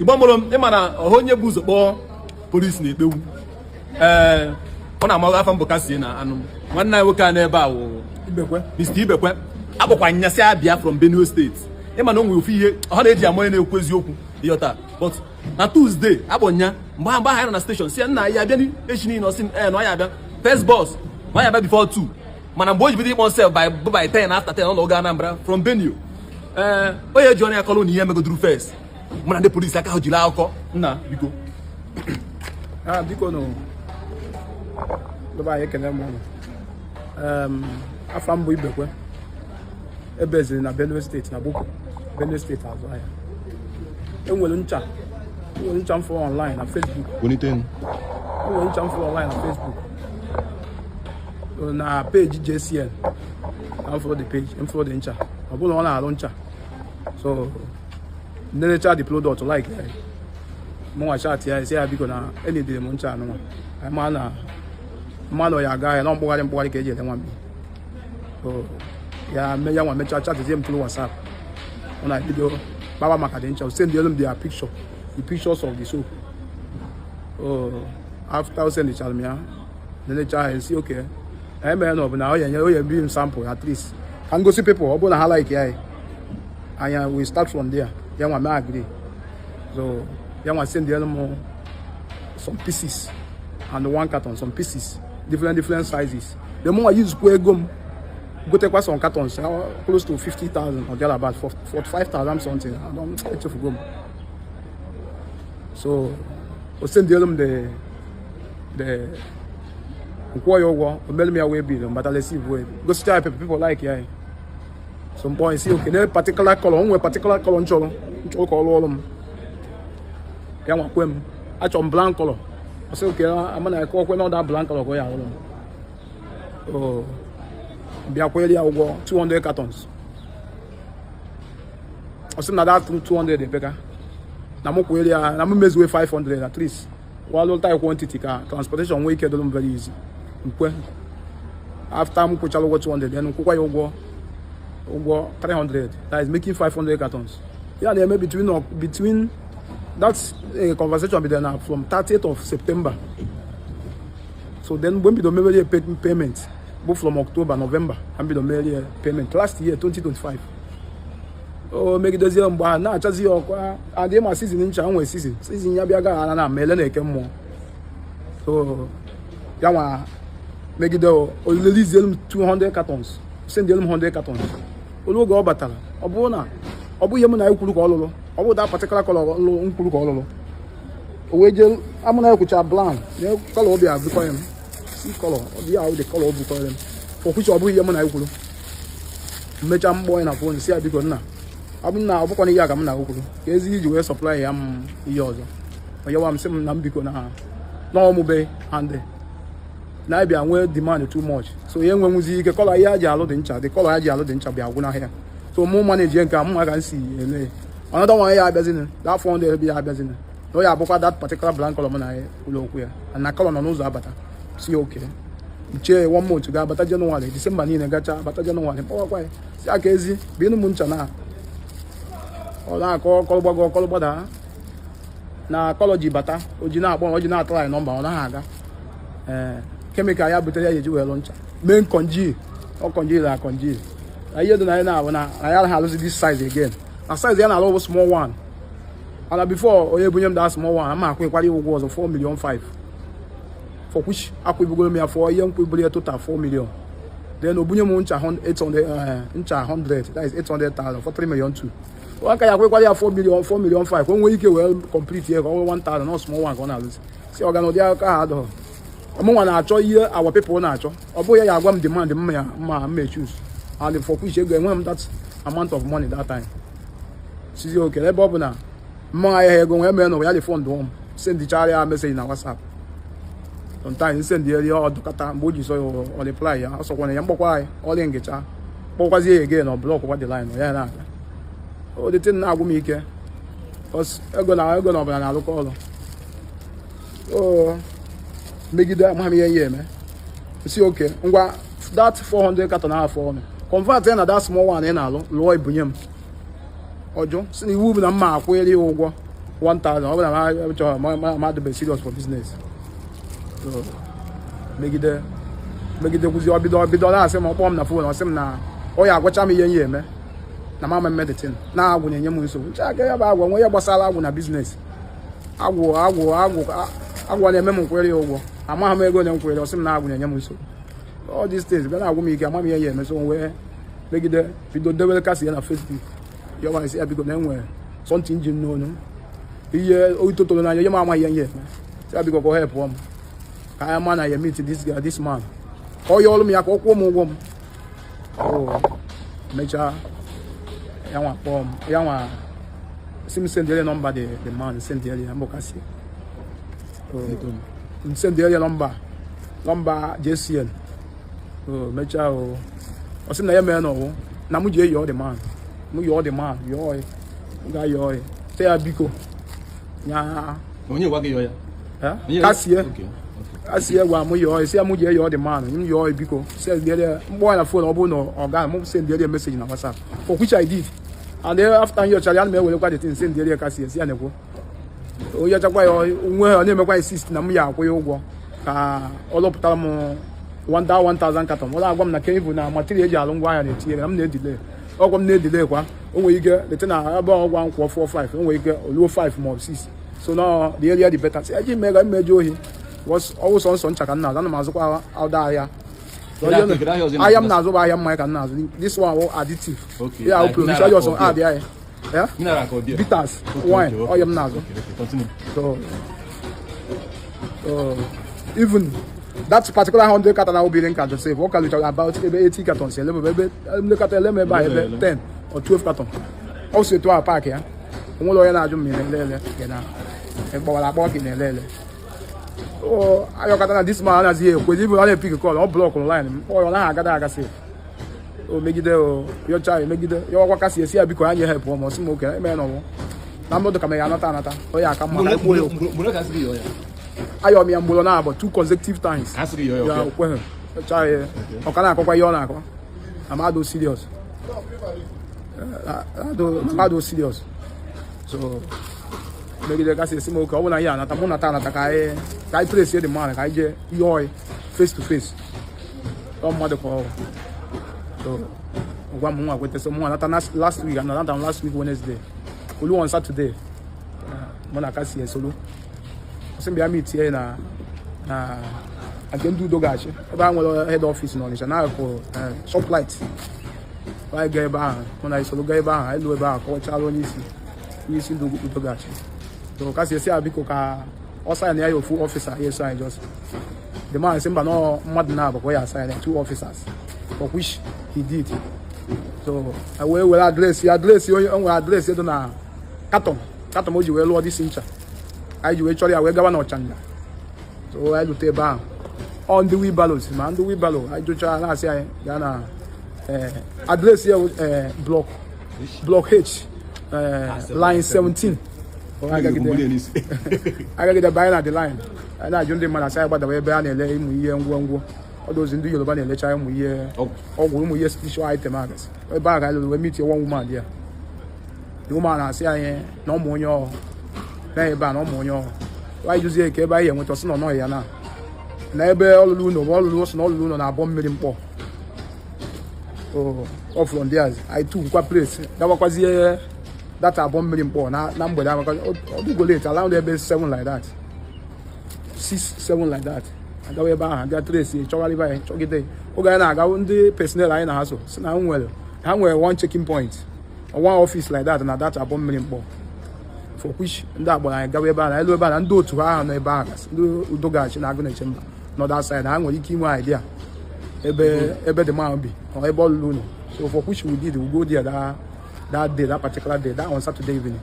Igbo mụrụ m, ịma na ọha onye bụ ụzọ kpọọ polisi na-ekpewu. Ee, ọ na-amaghị afọ mbụ kasie na anụ nwanne anyị nwoke a n'ebe a wụ Ibekwe. Mr. Ibekwe. Akpọkwa nyasị abịa from Benue State. Ịma na o nwere ofu ihe ọ na-eji ama onye na-ekwu eziokwu, ịghọta? But na Tuesday akpọ nya mgbe ahụ anyị nọ na station, si ya, nna ya abịa echi niile. Ọsị m ee, na ọ ya abịa first bus, na ọ ya abịa before 2. Mana mgbe o ji bido ịkpọ nsef by 10 after 10, ọ na oge Anambra from Benue. Ee, onye eji ọnụ ya kọrọ na ihe megoduru first mụ na ndị polisi aka ha jiri akụkọ. Nna, biko. Ah, biko nụ. Dọba anyị, ekele m ụnụ. Afa m bụ Ibekwe. Ebeziri na Benue State, na Gboko, Benue State, azụ ahịa. Enwere ncha m fụrụ online na Facebook. Enwere ncha m fụrụ online na Facebook. Na page JCN. Na m fụrụ the page, m fụrụ the ncha. Ọ bụrụ na ọ na-alụ ncha. So, nenecha the product, like ya. Mụnwa chat ya, sị ya biko, na enidere m ncha anụnwa. Anyị ma na mmadụ ya aga ahịa na mkpụgharị mkpụgharị ka eji ele nwa mmiri. So ya me ya nwa mechaa chatizie m through WhatsApp. Ọ na-ebido kpawa maka dị ncha, send elu m their picture, the pictures of the soap. So after o sendichara m ya, nenecha ya, si okay, emere na ọ bụ na ọ ya enye, o ya ebi m sample at least ka m gosi people. Ọ bụrụ na ha like ya, anya we start from there. Ya nwa me agree. So ya nwa send elu m some pieces and one carton, some pieces, different different sizes. The more I use kwa ego m gotekwa some cartons, close to 50,000 or thereabout, 45,000 something, I don't echefugo m. So o send elu m the nkwụọ ya ụgwọ, o mere m ya wee bill mbata receive, wee gosicha ya people, people like ya. So mkpọ isi okay na particular color, o nwere particular color m chọrọ ka ọ rụọ ọrụ m. Ya nwakwe m, achọrọ m brown color. Ọ sị okay, ama na ekwe okwe na ọda brown color ka ọ ya arụrụ m. O bịa kwere ya ụgwọ 200 cartons. Ọ sị m na that 200 epeka, na mụ kwere ya na m mezuwe 500 at least, walụta quantity ka transportation nwee ike dịrị m very easy. Nkwe after m kwụchara ụgwọ 200, then nkwụkwa ya ụgwọ 300, that is making 500 cartons. Ya na-eme between that conversation bidoro na from 30th of September. So then mgbe m bido mewere ya payment bụ from October, November ka m bido mewere ya payment last year, 2025. O megidezie mgbe ahụ na-achazi ya ọkwa adị ma season ncha nwee season ya bịa gara na ma ele na-eke mmụọ. So ya nwa megide o release m 200 cartons, send m 100 cartons. Olu oge ọ batara, ọ bụrụ na ọ bụ ihe m na ekwuru ka ọ lụrụ, ọ bụ that particular color lụ m kwuru ka ọ lụrụ. O wee jee amụ na ekwucha brown na color obi abụkọ m si color ọ dị ya the color ọ bụkọrọ m, for which ọ bụghị ihe m na ekwuru. Mechaa mkpọ ya na phone, si ya biko nna, ọ bụ na ọ bụkwana ihe a ka m na ekwuru ka ezi iji wee supply ya m ihe ọzọ. Onyewa m sị m na m biko na ọmụbe and na abịa nwee demand too much, so ya enwenwuzi ike color ihe a ji alụ dị ncha, dị color ya ji alụ dị ncha bịa agwụ n'ahịa. So mụ manage nke a, mụ ka m si ele another one ya abịazini, that 400 bi ya abịazini, na ọ ya abụkwa that particular brown color m na ụlọ okwu ya na color nọ n'ụzọ abata. Si okay, nche one month ga-abata January, December niile gacha, abata January, mkpọwakwa ya, si aka ezi bịnụ m ncha na ọ na-akọ ọkọlụ gbago ọkọlụ gbada na color ji bata. O ji na-akpọ, o ji na-atara anyị nọmba, ọ naghị aga. Ee, chemical ya butere ya eji wee lụ ncha mee nkonji, ọ congeal na congeal na ihe dị na anyị na-abụ na anyị anaghị alụzi this size again, na size ya na-alụ bụ small one. Mana before onye bunye m that small one, ama akwụkwara ya ụgwọ ọzọ 4 million 5, for which akwụbugoro m ya for ihe nkwụburu ya total 4 million. Then o bunye m ncha 800, ncha 100, that is 800,000 for 3 million 2. Aka ya akwụkwara ya 4 million, 4 million 5, ka o nwee ike wee complete ya, ka ọ nwee 1000 not small one ka ọ na-alụzi. Si ọga na ụdị aka ha adọghọ. Mụnwa na-achọ ihe our people na-achọ. Ọ bụghị ya ya agwa m demand mma ya mma mma choose, and for which ego enweghị m that amount of money that time. Sizi oke ebe ọ bụ na mma ahịa ego nwee mee na ya refund m, sendichara ya message na WhatsApp. Sometimes send ya ọdụkata mgbe o ji sọ ya, ọ reply ya, ọ sọkwana ya mkpọkwa anyị ọrịa ngecha, kpọkwazie ya again, ọ block kwa the line ya na-aga. O the thing na-agwụ m ike because ego na ego na ọbụla na-alụkọ ọrụ. O megide amaghị m ihe ya eme. Si oke ngwa, that 400 carton ahụ ọnụ convert ya na that small one ị na-alụ lụọ ibunye m. Ọjụ si na iwu bụ na mma akwụnyere ya ụgwọ 1000, ọ bụrụ na m chọrọ ma adịbe serious for business. So megide megide kwuzi, ọ bido na-asị m, ọ kpọọ m na phone, ọ sị m na ọ ya agwacha m ihe m ya eme na mama medicine na agwụ na-enye m nsogbu. Nche aka ya bụ agwụ nwe ihe gbasara agwụ na business. Agwụ, agwụ, agwụ, agwụ na-eme m nkwere ya ụgwọ, amaghị m ego na nkwere. Ọ sị m na agwụ na-enye m nsogbu. All these things bịa na-agwụ m ike, ama m ihe ya eme. So wee megide, bido debere kasi ya na Facebook, ya isi ya biko na enwere something ji m n'onu, ihe ototoro n'anya, ihe m amaghị ihe ya eme. Sị ya biko ka ọ help m, ka ya ma na ya meet this guy, this man, ka ọ yọọlụ m ya, ka ọ kwụọ m ụgwọ m. O mechaa, ya nwa kpọọ m, ya nwa si m sendere nọmba the man, sendere ya mbụ kasi m sendere ya nọmba JCN. O mechaa, o ọ sị m na ya mee n'ọwụ na mụ ji eyọọ the man, mụ yọọ the man, yọọ ya, m ga-yọọ ya, sị ya biko nya. Onye gwa gị yọọ ya? Eh? Kasie kasie gwa mụ yọọ ya, sị ya mụ ji eyọọ the man, m yọọ ya biko, sendere ya mkpọ ya na phone. Ọ bụrụ na ọ ga mụ sendere ya message na WhatsApp, for which I did. And then after nyochara ya, ana m ewerekwa the thing sendere ya kasie, si ya na-ekwu onye chakwa ya onwe ha, ọ na-emekwa insist na m ya akwụ ya ụgwọ ka ọ lụpụtara m 1000 carton. Ọ na-agwa m na kevu na material eji alụ ngwa ahịa na-etinye na m na-edile ọgwọ m na-edile kwa. O nwere ike leta na ebe ọgwa nkwụ 4 5, o nwere ike oluo 5 ma ọ bụ 6. So no, the earlier the better. Si eji mega mmeju ohi ọwụ sọ nsọ ncha ka m na-azụ, ana m azụkwa ụda ahịa. Kedu ahịa ọzọ ị Ahịa m na-azụ? Na-azụ bụ ahịa mmanya ka m na-azụ. This one wụ additive. Okay, Ya like provision mineral ọsọ or beer? add ya, yeah? Mineral ka ọ beer? Bitters, wine, ọya m na-azụ. Okay, continue. So even that particular 100 carton ahụ biri nka Joseph, ọ kaluchara about ebe 80 cartons, elebe ebe nlekọta ele m ebe a, ebe 10 or 12 carton. Ọ si etu a pack ya, onwere onye na-ajụ m ma ị na-ele ele gị na ị gbawara akpọ ka ị na-ele ele. O ayọkọta na this man anaghị ekwe, even ọ na-epick call, ọ block line m, ọ naghị agada agasị. O megide, o yọcha ya, emegide yọwakwa kasi esi ya biko, anyị help m. Ọ sị m oke eme na ọnwụ na mmadụ ka m ya anata anata, ọ ya aka mma ka ekwuo ya okwu. Mgbe ka asị gị yọọ ya? Ayọ m ya mgboro na-abụ, two consecutive times. Asị gị yọọ ya? Ya. Okay. Okweghị, yọcha ya, ọ ka na-akọkwa ihe ọ na-akọ na mmadụ serious, mmadụ serious. So megide, kasị esi m oke, ọ bụ na ihe anata mụ nata anata, ka anyị trace the man, ka anyị jee ihe ọyị face to face, ọ mmadụ ka ọ bụ. So gwa m nwa kweta. So mụ anata last week, anata m last week Wednesday, olu on Saturday mụ na kasi esolu. Ọsị m bịa meet ya na nke ndị udo ga-achị, ebe a nwere head office n'Ọnịcha na-akụ Shoprite. Anyị gaa ebe ahụ, mụ na isoro gaa ebe ahụ, anyị lụọ ebe ahụ, kọwachara onye isi ndị udo ga-achị. So kasi esi ya biko ka ọ sign ya, ofu officer ya eso anyị. Just the man sị mba, nọ mmadụ na-abụ ka ọ ya sign ya, two officers, for which he did. So I wee were address ya, address onye o nwere, address dị na carton o ji wee lụọ disi ncha anyị ji wee chọrọ ya wee gawa n'Ọchanja. So anyị lute ebe ahụ, ọ ndị wheelbarrows, ma ndị wheelbarrow anyị jụchara na-asị anyị gaa na address ya, block H, line 17. Agagide banye na the line, anyị na-ajụ ndị mmadụ, asị anyị gbadawa ebe a na-ele ịmụ ihe ngwongwo ọdụzi ndị Yoruba na-elecha ụmụ ihe ọgwụ, ụmụ ihe spiritual item agasị. Ebe a ka anyị lụrụ wee meet one woman there. The woman na-asị anyị na ụmụ onye ọhụụ na ebe a, na ụmụ onye ọhụụ. Anyị jụzie ka ebe anyị enweta, ọsị na ọ nọghị ya na ebe ọlụlụ ụlọ bụ ọlụlụ, ọsị na ọlụlụ ụlọ na-abọ mmiri mkpọ. So from there anyị tukwa place, gawakwazie data abọ mmiri mkpọ na mgbede ahụ ọdụgo late, around ebe 7 like that, 6 7 like that. Agawa ebe ahụ, aga trace, chọgharịba ya, chọgide. Oge anyị na-aga, ndị personnel anyị na ha so si na ha nwere one checking point or one office like that na that abọ mmiri mkpọ, for which ndị agbara anyị gawa ebe ahụ na elu ebe ahụ na ndị otu ha ahụ nọ ebe ahụ gasị, ndị udo gachi na agụ na-eche mba nọ that side, ha nwere ike inwe idea ebe the man bi or ebe ọlụlụ ụlọ. So for which we did, we go there that day, that particular day, that on Saturday evening,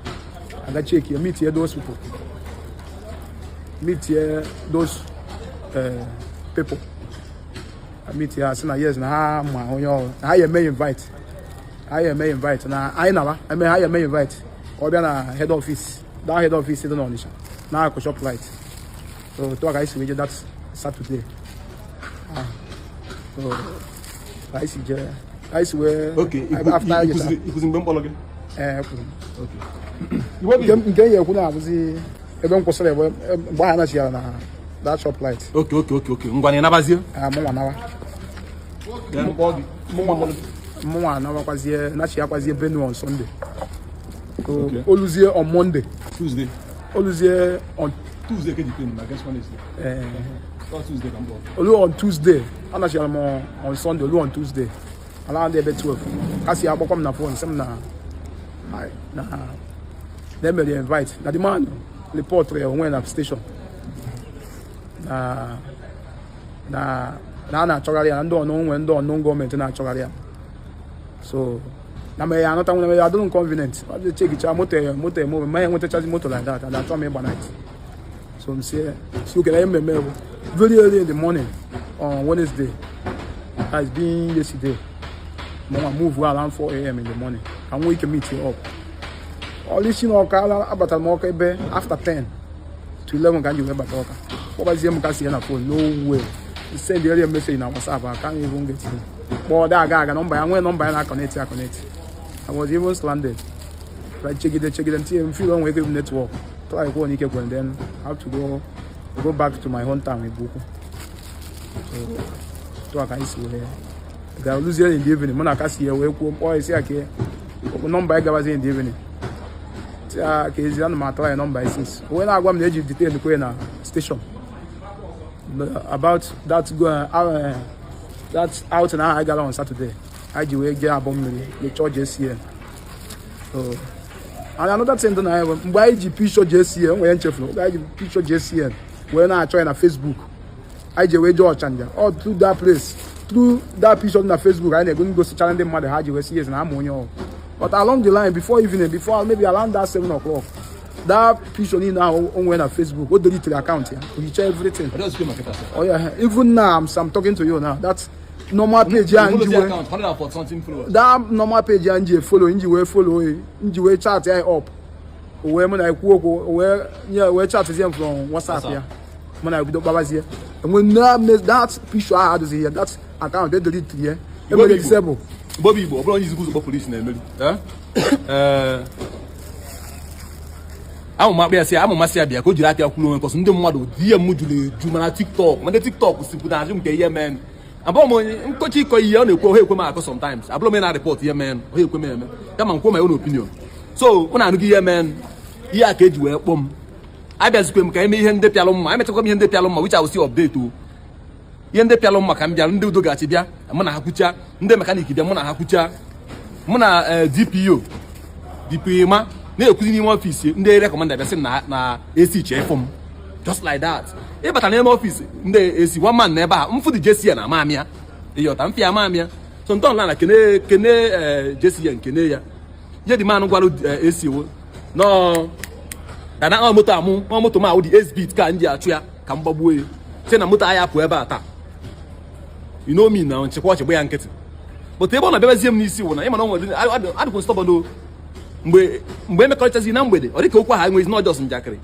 aga check here, meet here those people, meet here those people. I meet here, sị na yes, na ha ma onye ọrụ, na ha ya eme invite, ha ya eme invite na anyị nara eme, ha ya eme invite ka ọ bịa na head office, that head office dị n'Ọnịsha na-akụ Shoprite. So otu a ka anyị si wee jee that Saturday. Ah. So ka anyị si jee, ka anyị si wee Okay, after anyị jechara ikwuzi mgbe mkpọrọ gị? Ee, kwuru m. Okay. Nke ya ekwu na-abụzi ebe m kwụsịrị ebe mgbe ahụ anachighara na that Shoprite. Okay, ngwa, na ịnabazie. Ah, mụnwa nawa. Mụnwa anawakwazie, nachighakwazie Benue on Sunday. So oluzie on Monday. Tuesday. Oluzie on Tuesday ke detain na against Wednesday. Eh, Tuesday ka m bụ. Olu on Tuesday, anachighara m on Sunday, olu on Tuesday around ebe 12, ka si akpọkwa m na phone, sị m na emere invite, na the man report ya onwe na station, na a na-achọgharị ya, na ndị ọnụ nwe ndị ọnụ gọọmenti na-achọgharị ya. So na mere ya anọta, nwere ya adịrụ convenient, ọ dị chekicha moto ya, moto eme ma ya enwetachazi moto like that, and achọ m ịgba night. So m sie si okay, na ihe mmemme bụ very early in the morning on Wednesday, that is being yesterday, mụnwa move around 4 a.m. in the morning ka m nwee ike meet you up. Ọrụ isi na Ọka, abatara m Ọka ebe after 10 to 11 ka m ji wee bata Ọka. Kpọbazie m ka si ya na phone, no way. Send area message na WhatsApp, I can't even get him. Kpọọ dị aga aga, nọmba ya nwee nọmba ya na-aconnect aconnect. I was even stranded. Like chegide chegide, m tinye m feel onwe ike network try kwuo n'ike kwere, then I have to go back to my hometown, Igbo-Ukwu. So tụ aka anyị si wee ga luzie in the evening, mụ na aka si ya wee kwuo, mkpọọ isi ya ka nọmba ya gabazie in the evening ka ezi ana m atara ya nọmba 6, o wee na-agwa m na eji detain kwe na station about that go that out na ahụ gara on Saturday anyị ji wee jee abọ mmiri jee chọọ JCN. So and another thing dị na ya bụ mgbe anyị ji picture JCN nwere nchefuru, oge anyị ji picture JCN wee na-achọ ya na Facebook, anyị ji wee jee Ọchanja all through that place, through that picture dị na Facebook anyị na-ego ngosichara ndị mmadụ, ha ji wee sị yes, na ama onye ọhụụ. But along the line, before evening, before maybe around that 7 o'clock, that picture niile ahụ o nwere na Facebook, o deleted account ya, o hichaa everything. Oh yeah, even now I'm talking to you now, that normal page ya nji wee that normal page ya nji follow, nji wee follow, nji wee chat ya up, o wee mụ na ekwu okwu, o wee nye wee chat zie m from WhatsApp ya, mụ na ebido kpabazie enwe na that picture ahụ adịghị ya, that account e delete ya, emere disable. Igbo bụ Igbo, ọ bụrụ onye izugwu ụzọ polisi na-emeri. Amụ m akpa ya sị, amụ masị ya bịa ka o jiri aka ya kwuru onwe kọsụ. Ndị mmadụ DM juru eju, mana TikTok, ma ndị TikTok sikwu na azụ nke ihe mee. Abụọ m onye nkọcha ịkọ ihe ọ na-ekwu, ọha ekwe m akọ sometimes. Abụrụ m onye na-report ihe mee, ọha ekwe m eme, kama nkwo my own opinion. So ọ na-anụghị ihe mee, ihe a ka eji wee kpọọ m. Abịazikwe m ka eme ihe ndị pịalụ mma, emechakwa m ihe ndị pịalụ mma, which I will still update o. Ihe ndị pịalụ mma ka m bịara, ndị udo gachi bịa, mụ na ha kwucha, ndị mechanic bịa, mụ na ha kwucha, mụ na DPO DPO ma na-ekwuzi n'ime office, ndị area commander bịa sị m na AC chee fụ m. Just like that, ịbata n'ime office ndị AC, one man na ebe a mfụ dị JCN na amamịa, ịyọta mfị amamịa. So ntọ na kene kene JCN, kene ya ihe dị man gwara AC wo nọọ ka na ọ moto amụ, ọ moto m ahụ dị 8 bit ka m ji achụ ya ka m gbagbuo ya, sị na moto ahịa pụọ ebe a taa. You know me na nchekwa ọchịgba ya nkịtị, but ebe ọ na-abịabazie m n'isi wụ na ịma na o nwere adịkwa stubborn. Mgbe emekọrịchazi na mgbede, ọ dịka okwu ahụ enweghị not just njakịrị.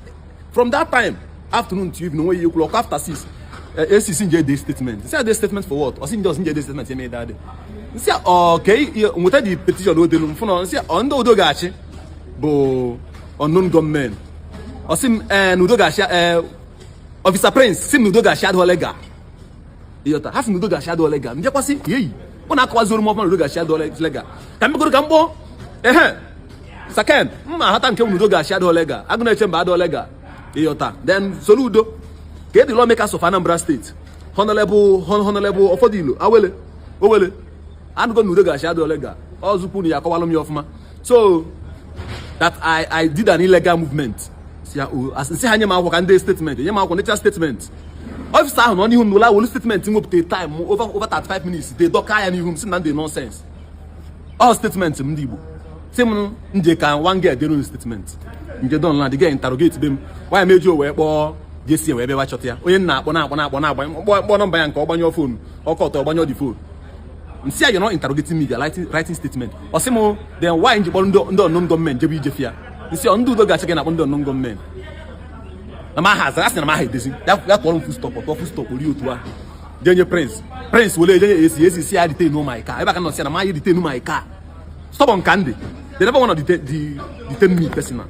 From that time, afternoon to evening, onwe ihe ekwuru ọkụ. After 6, ACC nje ede statement. Nsị ade statement for what? Ọ sị nje ede statement eme ede ade. Nsị ọ ka nweta the petition odelu mfụ na nsị ọ ndị udo ga-achị bụ unknown gunmen. Ọ sị m ee, na udo ga-achị, ee, Officer Prince sị m na udo ga-achị adịghị legal. Ịghọta, ha sị na udo ga-achị adịghị legal. M bịakwasị yeyi, ọ na-akọwaziri m ọfụma na udo ga-achị adịghị legal, ka m megoro ka m kpọọ ehe saken mma aghọta nke bụ na udo ga-achị adịghị legal, agụ na-eche mba adịghị legal. Ịghọta? Then soro udo ka edi lawmakers of Anambra State, Honorable Ọfọdụilo Awele Owele, anụgo na udo ga-achị adịghị legal. Ọzụkwu na ya akọwalụ m ya ọfụma, so that I did an illegal movement. Si ya o nsị ha nye m akwụkwọ ka ndị statement nye m akwụkwọ necha statement. Officer ahụ nọ n'ihu m n'ụlọ wolu statement m wepụta time over 35 minutes de dọka ya n'ihu m, si na ndị nonsense all statement m. Ndị Igbo si m nje ka one girl dere statement nje don land get interrogate be m why m eji o wee kpọọ JC wee bịa chọta ya. Onye nna akpọ na-akpọ na-akpọ na-agba mkpọ nọmba ya nke ọ gbanyụọ phone, ọkọ ọtọ ọgbanyụọ the phone. Nsị ya, "You're not interrogating me, you're writing statement." Ọ sị m, "Then why nji kpọrọ ndị unknown gọọmenti jebe ije fia?" Nsị ọ ndị udo ga-achị gị na-akpọ ndị unknown gọọmenti na ma ha azara, asị na ma ha edezi ya, ya tụọrọ m full stop, tụọ full stop ori otu ahụ, jenye Prince, Prince were jenye AC, AC si ya detain my car. Ebe aka nọ si ya na ma ya detain my car, stubborn ka ndị They never want to detain me personal,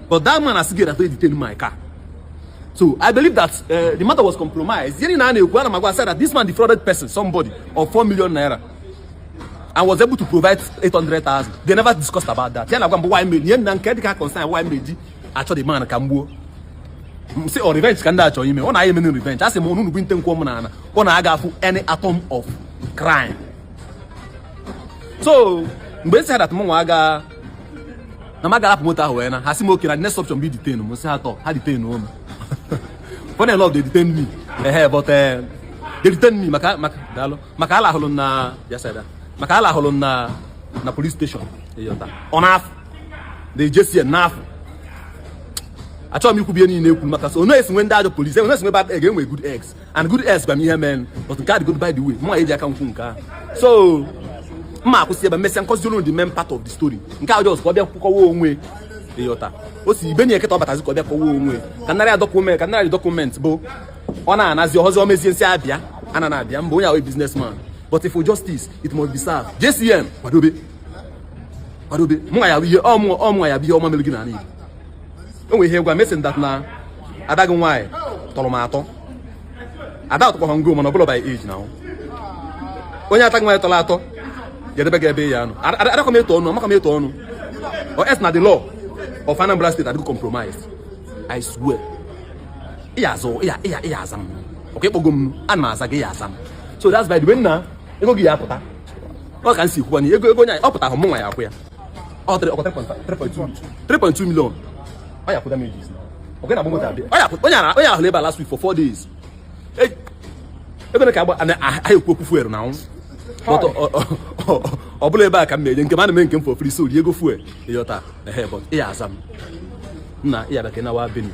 but that man asị gị that they detain my car. So I believe that the matter was compromised. Ihe niile a na-ekwu, ana m agwa said that this man defrauded person, somebody of 4 million naira and was able to provide 800,000. They never discussed about that. Ya na agwa mbụ why mere ihe na nke dịka concern why mere ji achọ the man ka m gbuo m sị ọ revenge ka ndị achọ ime ọ na-aya emenu revenge. A sị m unu bụ nte nkwọ m na ana ọ na-aga afụ any atom of crime. So mgbe m sị ha that m nwa aga na m aga arapụ moto ahụ wee na ha sị m okay, na the next option bụ detain m. Sị ha tọ ha detain m. Funny enough, they detained me, ehe, but they detained me maka daalụ maka alahụrụ m na yes sir, maka alahụrụ m na police station. Ịyọta ọ na-afụ the JCN n'afọ. Achọghị m ikwu ihe niile ekwu maka so onye esi nwe ndị ajọ police, enwe esi nwe bad egg, enwe good eggs and good eggs. Gwa m ihe mee, but nke a dị good. By the way, mụ eji aka nkwu nke ahụ, so mma akwụsị ebe mesịa nkọzi olu the main part of the story. Nke a just ka ọ bịa kọwa onwe. Ịghọta o si ibe na eketa ọ batazi ka ọ bịa kọwa onwe ka narị document, ka narị document bụ ọ na-anazi ọhọzi o mezie nsị abịa ana na-abịa mba onye ahụ businessman. But if for justice, it must be served. JCN, kwadobe, kwadobe. Mụ ya bụ ihe ọmụ ya bụ ihe ọma mere gị n'ala Igbo. O nwere ihe gwa mesin that na ada gị nwaanyị tọrọ m atọ. Ada atọkwa ngo, mana ọ bụla by age na onye ata gị nwaanyị tọrọ atọ ga-edebe gị ebe ya nọ. Adakwa m eto ọnụ, amaka m eto ọnụ or else na the law of Anambra State adịgo compromised. I swear, ịya azụ ịya ịya ịya aza m ọka ịkpọgo m, ana m aza gị, ịya aza m. So that's by the way. Nna, ego gị ya apụta. Ọ ka m si kwukwa na ego onye ọ pụta ahụ, mụ nwa ya akwụ ya. Ọ 3.2 million ọ ya akwụ damages na ọ na-agba moto abịa. Ọ ya akwụ onye ahụrụ ebe a last week for 4 days. Ego na ka agba ahịa ekwu okwu fuel na anwụ, but ọ bụla ebe a ka m na-enye nke m, ana m nke m for free, so rie ego fuel. Ịghọta? Ehe, but ị ya aza m, nna. Ị ya bịa kenawa Benue,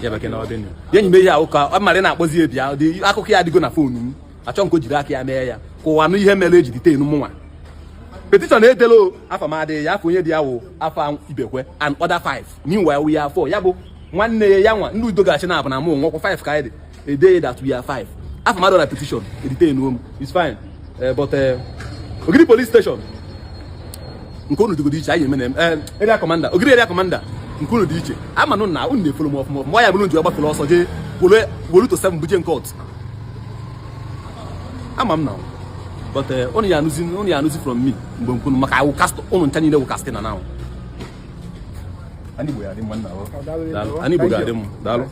ya bịa kenawa Benue ya enyi m. Ihe ahụ ka ọ mara ị na-akpọzi ya bịa dị akụkọ ya adịgo na phone m. Achọ nke o jiri aka ya mee ya ka ụwa nụ ihe mere eji detain mụnwa. Petition edelo afa m adịghị ya, afọ onye dị ya wụ afa Ibekwe and other five. Meanwhile, we are four. Ya bụ nwanne ya, ya nwa ndị udo ga-achị na abụ na mụ nwekwa five ka anyị dị ede that we are five. Afa m adọ na petition, edetain m. It's fine. But Ogidi police station nke unu dịgodo iche. Anyị eme na area commander, Ogidi area commander nke unu dị iche. Ama nụ na unu na-efollow m ọfụma ọfụma. Ya bụrụ nji gbafere ọsọ jee wolu to seven buje court. Ama m na, but unu ya anụzi from me mgbe nkwunu maka awụ cast unu ncha niile wụ casting na now. Anyị Igbo ya adị mma, nna. Anyị Igbo ga-adị mma. Daalụ.